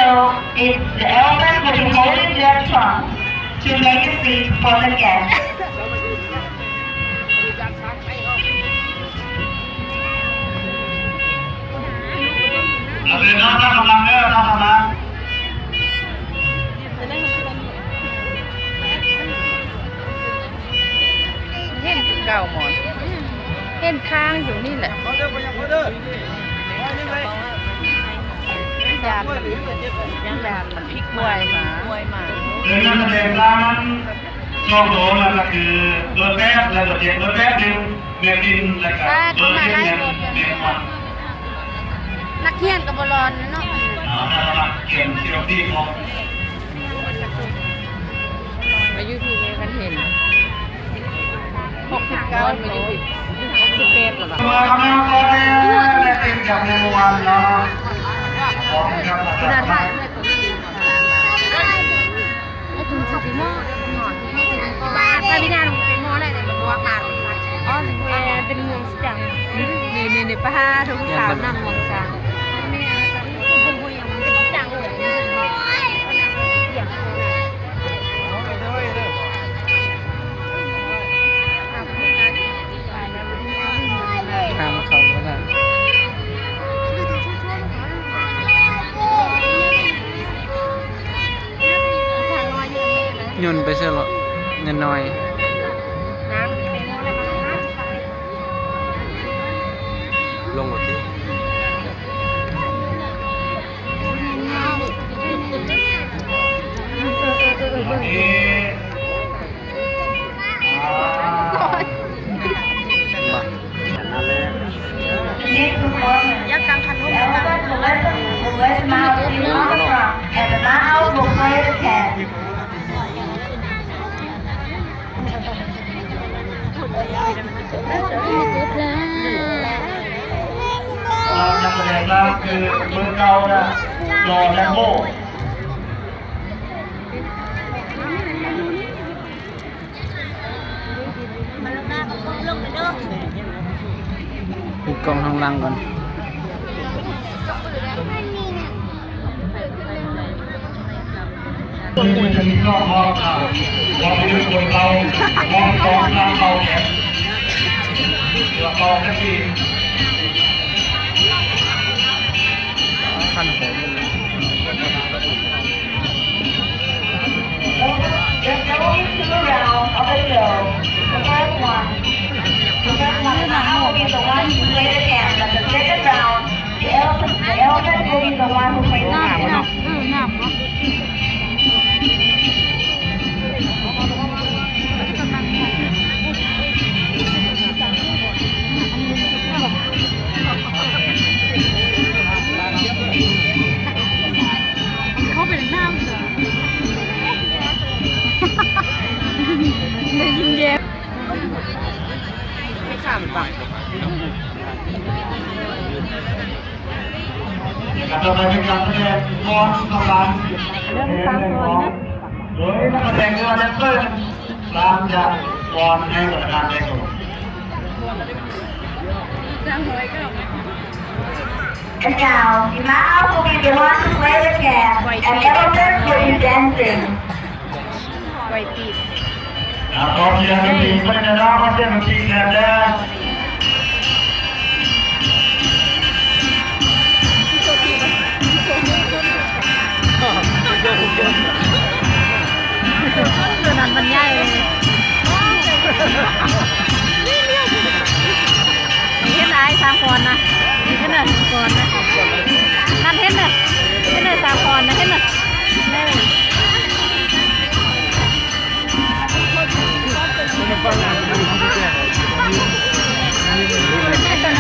So, it's the elephant will be holding their trunk to make a seat for the guests. ເອົາເດີນທາງຕາມກຳລັງເດີ ຕາມກຳລັງ. ເຫັນຄືເກົ່າໝໍ ເຫັນຄ້າງຢູ່ນີ້ແຫຼະ ຢ້ານ ຢ້ານມັນພິກໄຫວມາ ເດີນງານສະແດງຕາມ ສອງໂຕ ແລ້ວກໍຄືເບີແປດ ແລະ ເບີເຈັດ ເບີແປດ ແມ່ນແມ່ປິ່ນ ແລ້ວກໍເບີເຈັດ ແມ່ນແມ່ຂວັນ. ນັກຮຽນກໍບໍ່ຫຼອນເນາະ ເອົາ ຖ້າວ່ານັກຮຽນຊິລອງຕີຂອງ ມາຢູ່ທີ່ນີ້ມັນເຫັນ ຫົກສິບເກົ້າ ມາຢູ່ທີ່ຫົກສິບແປດແລ້ວຫວາ ເມື່ອກຳລັງພໍແລ້ວ ແລະ ເຕັມຈາກແມ່ນວັນເນາະ ພ້ອມກັບອາຈານ ເອີ ເປັນຫ່ວງຊິຈັງ ນີ້ໆໆ ປະຫາທຸກສາວນຳຫ່ວງຊ້າງ ຫ້າມເຂົ້າບໍ່ໄດ້ ຍົນໄປໃສເລາະ ຍານ້ອຍ ລົງໂລດຕິ. ຢາກກາງຄັນຫົວ ນັກສະແດງນຳຄືເບີເກົ້ານະ ຈໍແລມໂບ. ປິດກ້ອງທາງຫຼັງກ່ອນ. ເຂົ້າໄປໃນນ້ຳ ໄດ້ຍິນແຢ້ມ. ແລະ ຕໍ່ໄປເປັນການສະແດງຟ້ອນສຳລັບ ໂດຍນັກສະແດງ ຫຼືວ່າແດນເຊີ ຕາມຈາກຟ້ອນໃນວັດທະນະທຳແດນໂຕ. ອາຈານ Mao will be the one to play the cat and elephant will be dancing. ໄວຕີດ ອ່າ ຂໍສຽງດົນຕີໄປແດ່ເນາະ ຂໍສຽງດົນຕີແຄບແດ່. ຕົວນັ້ນມັນໃຫຍ່ເລີຍ ເຫັນອ້າຍສາຄອນນະ ເຫັນນະ ສາຄອນນະ ນັ້ນເຫັນນະ ເຫັນນະ ສາຄອນນະ ເຫັນນະ. ຕົວ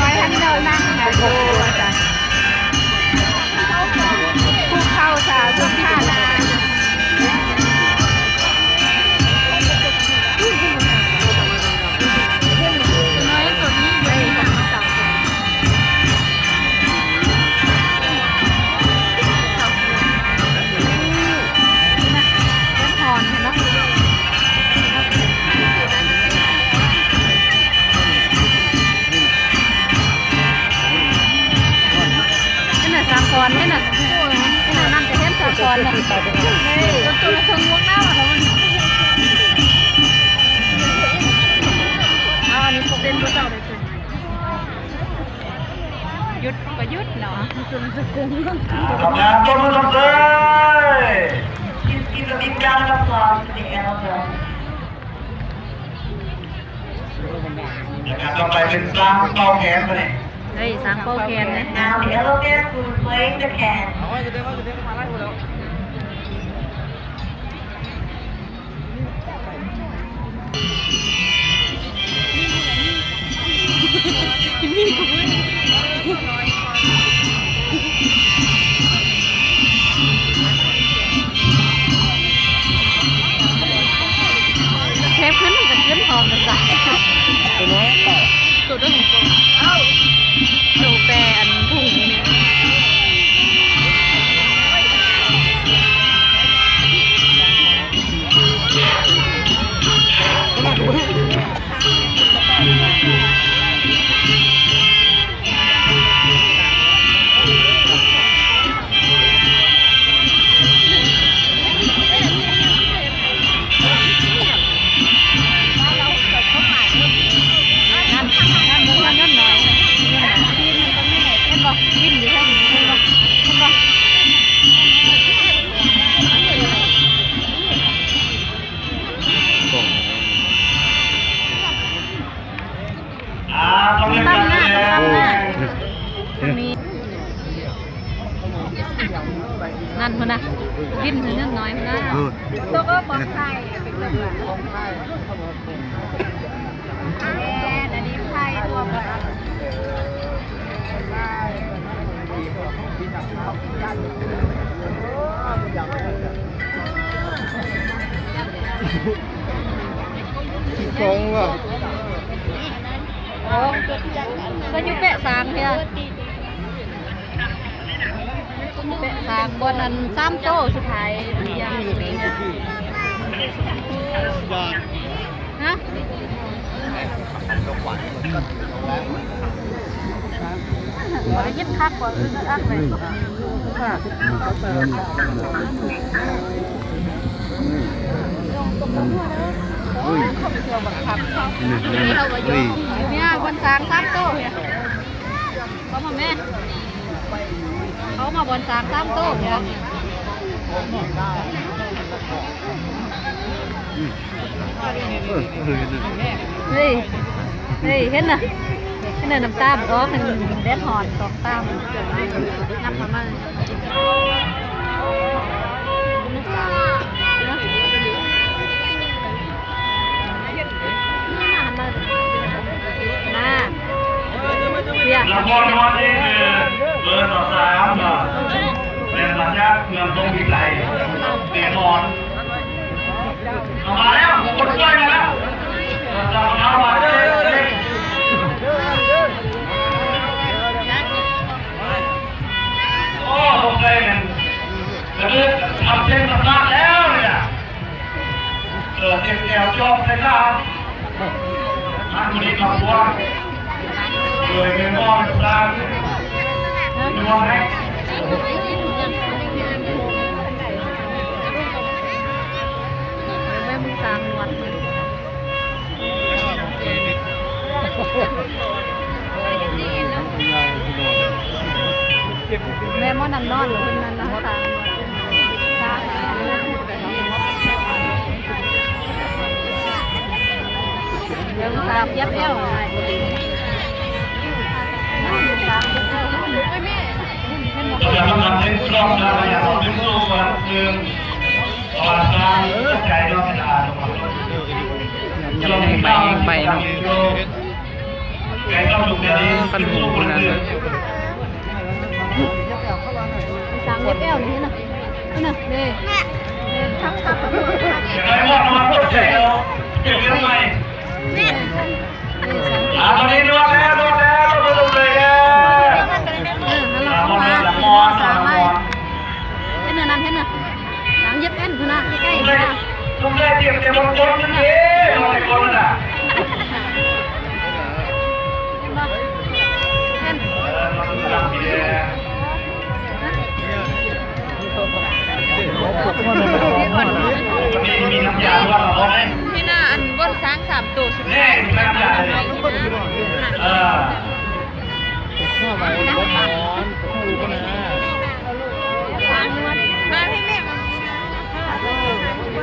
ນ້ອຍຫັ້ນເຈົ້ານັ່ງນະ ໂອ້ ວ່າຊັ້ນ ຜູ້ເຖົ້າສາວສົນທະນາ. ເຫັນນະ ສາມຄອນ ເຫັນນະ ເຫັນນະ ນັ້ນກະເຫັນ. ກ່ອນນະ ເອີ ຕົວລະເທິງງວງໜ້າລະມັນ ເອົາ ອັນນີ້ເປັນຜູ້ສາວໄດ້ຕົວ ຢຸດກໍຢຸດເນາະ ຕົວລະເທິງ ອາ ທຳງານຕົວມືຊົມເຊີຍ Please give a big round of applause to the elder. ແລະ ການຕໍ່ໄປເປັນຊ້າງເປົ່າແຄນບາດນີ້ ເຮີ້ຍ ຊ້າງເປົ່າແຄນນະ Now the elephant will play the can. ເຊບຂຶ້ນ ມັນກໍຂຶ້ນພ້ອມກັນຊະ ໂຕນ້ອຍ ໂຕນັ້ນ ໂຕແປອັນພຸ້ງນີ້. ນັ້ນ ນັ້ນ ເບິ່ງນັ້ນ ນັ້ນໜ້ອຍ ເຫັນບໍ່? ວິນຢູ່ເທິງນີ້ ເຫັນບໍ່? ເຫັນບໍ່? ອ່າ ຕ້ອງເຮັດການສະແດງ ຕຳໜ້າ ຕຳໜ້າ ນີ້ ນັ້ນພຸ້ນນະ ບິນຂຶ້ນນັ້ນໜ້ອຍພຸ້ນນະ ເອີ ໂຕກໍປອດໄພ ເປັນຕຳໜ້າ ແມ່ນ ອັນນີ້ໄພທົ່ວໄປ ຂອງວ່າ ໂອ້ ກໍຢູ່ແປະສາງເທື່ອ ແປະສາກບ່ອນອັນສາມໂຕສຸດທ້າຍ ຮະ ບໍ່ໄດ້ຍິນຄັກບໍ່? ອືມ ຄັກເລີຍ ອືມ ອືມ ເອີຍ ເນຍ ບ່ອນສາກສາມໂຕເນຍ. ເຂົ້າມາແມ່ ເຂົ້າມາບ່ອນສາກສາມໂຕເນຍ ອືມ ເອີ ເອີ ເອີ ເອີ ເຮີ້ຍ ເຮີ້ຍ ເຫັນນະ ເຫັນນະ ນ້ຳຕາມັນອອກ ແດດຮ້ອນ ຕອກຕາມັນ ນັບເຂົ້າມາ ມາ ມາ ລາງວັນໃນວັນນີ້ຄືເບີຊາວສາມເນາະ ແມ່ນມາຈາກເມືອງຕົງວິໄລ ແມ່ນບໍ່? ເອົາມາແລ້ວ ຄົນຊ່ວຍມາແລ້ວ ເອົາມາແລ້ວ ໂອ້ ຕົກໃຈແມ່ນ ກະຄືທຳເປັນສະພາບແລ້ວນີ້ນະ. ເອີ ເຈັບແອວຈອບໃສ່ຂາ ທາງຜູ້ນີ້ຄອບຄົວ ໂດຍແມ່ນບໍ່ສາງ ນວດໃຫ້ ແມ່ນບໍ່ສາງນວດ ແມ່ໝໍນຳນອນ ເພິ່ນນັ້ນນະ ເບິ່ງສາວຢຽບແອວ ສາວຢຽບແອວ ໄປ ໄປເນາະ. ຄັນຫູພຸ້ນນະ ສາງເລັບແອວນີ້ນະ ນະ ເດ້ ເດ້ ຄັກໆ ເອີ ເອີ ສາງ ອາ ຕອນນີ້ນວດແລ້ວ ນວດແລ້ວ ນວດເລີຍແລ້ວ ເອີ ຫັ້ນລະ ສາງມາ ສາງມາ ເຮັດແນວນັ້ນ ເຮັດນະ ສາງເຢັບແອນພຸ້ນນະ ໃກ້ໆ ພຸ້ນນະ ທຸກໄດ້ຕຽມແຕ່ບົນຕົ້ນນັ້ນເດ້ ນອນໃນຄົນນັ້ນນະ. ເຫັນບໍ່? ເຫັນ ເອີ ນອນຢູ່ຫຼັງນີ້ແຫຼະ ຮະ? ເອີ ນອນຢູ່ຫຼັງນີ້ແຫຼະ. ນີ້ ນີ້ນ້ຳຢາລວກເອົາໄວ້ ນີ້ນະ ອັນບ່ອນຊ້າງສາມໂຕສຸດທ້າຍ ນີ້ນ້ຳຢາເລີຍ ເອີ ມາໃຫ້ແມ່ ບ່ອ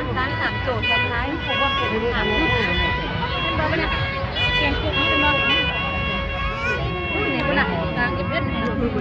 ນຊ້າງສາມໂຕສຸດທ້າຍ ເຫັນບໍ່ ເປັນສາມໂຕ ເຫັນບໍ່ ເຫັນບໍ່ ຊ້າງເປັນ